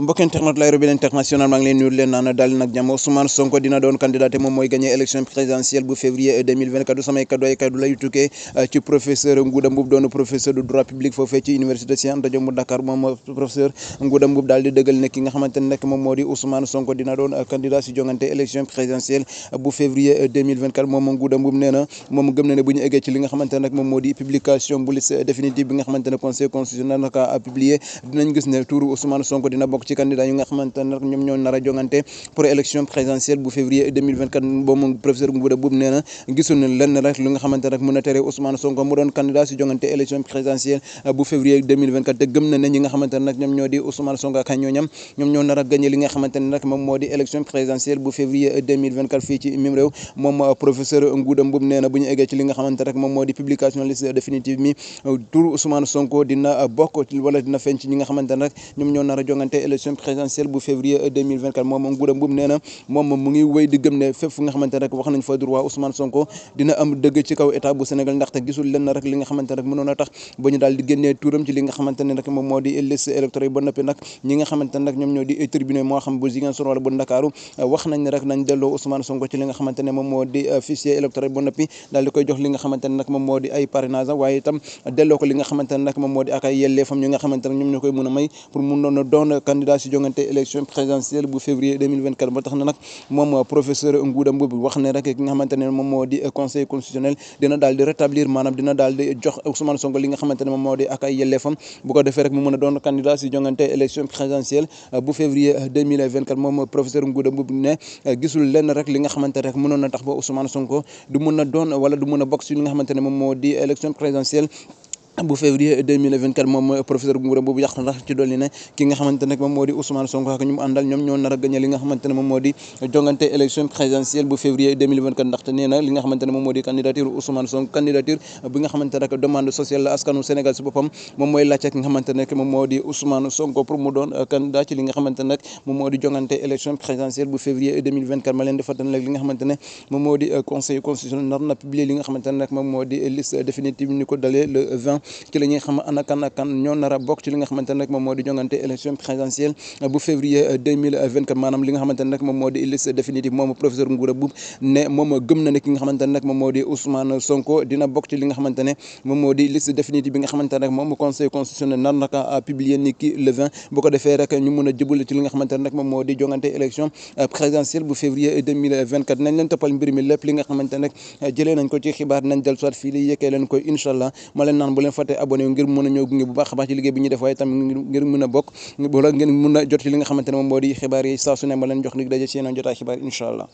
mbokk internet Laye Robine international maa ngi leen nuyu leen naan daal nag jàmm Ousmane Sonko dina doon candidat moom mooy gagné élection présidentielle bu février 2024 samay kaddu ay kaddu lay tukkee ci professeur Ngouda Mboup doon professeur de droit public foofee ci université Cheikh Anta Diop bu Dakar moom professeur Ngouda Mboup daal di dëggal ne ki nga xamante ne nag moom moo di Ousmane Sonko dina doon candidat si jongante élection présidentielle bu février 2024 moom Ngouda Mboup nee na moom gëm na ne bu ñu eggee ci li nga xamante ne nag moom moo di publication bu liste définitive bi nga xamante ne conseil constitutionnel naka a publié dinañ gis ne turu Ousmane Sonko dina bokk ci candidat yi nga xamante ne ñoom ñoo nar a jongante pour élection présidentielle bu février 2024 boobu professeur Ngouda Mboup nee na gisul ne lenn rek lu nga xamante ne mën na tere Ousmane Sonko mu doon candidat si jongante élection présidentielle bu février 2024 te gëm na ne ñi nga xamante ne nag ñoom ñoo di Ousmane Sonko ak ñooñam ñoom ñoo nar a gagné li nga xamante ne nag moom moo di élection présidentielle bu février 2024 fii ci mim réew moom professeur Ngouda Mboup nee na bu ñu eggee ci li nga xamante rek moom moo di publication liste définitive mi tour Ousmane Sonko dina bokk wala dina feeñ ci ñi nga xamante ne rek ñoom ñoo nar a jongante élection présidentielle bu février 2024 moom Ngouda Mboup nee na moom mu ngi wéy di gëm ne fépp fu nga xamante ne rek wax nañ fa droit Ousmane Sonko dina am dëgg ci kaw état bu Sénégal ndaxte gisul lenn rek li nga xamante ne rek mënoon a tax ba ñu daal di génnee turam ci li nga xamante ne rek moom moo di liste électorale ba noppi nag ñi nga xamante ne nag ñoom ñoo di tribunal moo xam bu Ziguinchor wala bu Ndakaaru wax nañ ne rek nañ delloo Ousmane Sonko ci li nga xamante ne moom moo di fichier électoral ba noppi daal di koy jox li nga xamante ne nag moom moo di ay parrainage waaye itam delloo ko li nga xamante ne nag moom moo di ak ay yelleefam ñi nga xamante ne ñoom ñoo koy mën a may pour mun doon candidat si jongante élection présidentielle bu février 2024 ba tax na nag moom professeur Ngouda Mboup wax ne rek ki nga xamante ne moom moo di conseil constitutionnel dina daal di rétablir maanaam dina daal di jox Ousmane Sonko li nga xamante ne moom moo di ak ay yelleefam bu ko defee rek mu mën a doon candidat si jongante élection présidentielle bu février 2024 moom professeur Ngouda Mboup ne gisul lenn rek li nga xamante rek mënoon na tax ba Ousmane Sonko du mën a doon wala du mën a bokk si li nga xamante ne moom moo di élection présidentielle bu février 2024 moom professeur Ngouda Mboup yàq na ci dolli ne ki nga xamante ne moom moo di Ousmane Sonko ak ñu mu àndal ñoom ñoo nar a gagné li nga xamante ne moom moo di jongante élection présidentielle bu février 2024 ndaxte nee na li nga xamante ne moom moo di candidature Ousmane Sonko candidature bi nga xamante ne demande sociale la askanu Sénégal si boppam moom mooy laajte ki nga xamante ne moom moo di Ousmane Sonko pour mu doon candidat ci li nga xamante ne moom moo di jongante élection présidentielle bu février 2024 ma leen di fàttali nag li nga xamante ne moom moo di conseil constitutionnel nar na publier li nga xamante ne moom moo di liste définitive ni ko dalee le 20 ci la ñuy xam ana kan ñoo nar a bokk ci li nga xamante ne rek moom moo di jongante élection présidentielle bu février 2024 maanaam li nga xamante ne rek moom moo di liste définitive moom professeur Ngouda Mboup ne moom gëm na ne ki nga xamante ne rek moom moo di Ousmane Sonko dina bokk ci li nga xamante ne moom moo di liste définitive bi nga xamante ne rek moom conseil constitutionnel nar na ka publier ni ki le 20 bu ko defee rek ñu mën a jëbal ci li nga xamante ne rek moom moo di jongante élection présidentielle bu février 2024 nañ leen toppal mbir mi lépp li nga xamante ne rek jëlee nañ ko ci xibaar nañ del soit fii li yekkee leen koy incha allah ma leen naan bu leen fàtte abonné ngir mën a ñëw gunge bu baax a baax ci liggéey bi ñuy def waaye tamit ngir mën a bokk wala ngeen mën a jot ci li nga xamante ne moom moo di xibaar yi saa su ne ma leen jox lig daje ci yeneen jotaay xibaar incha allah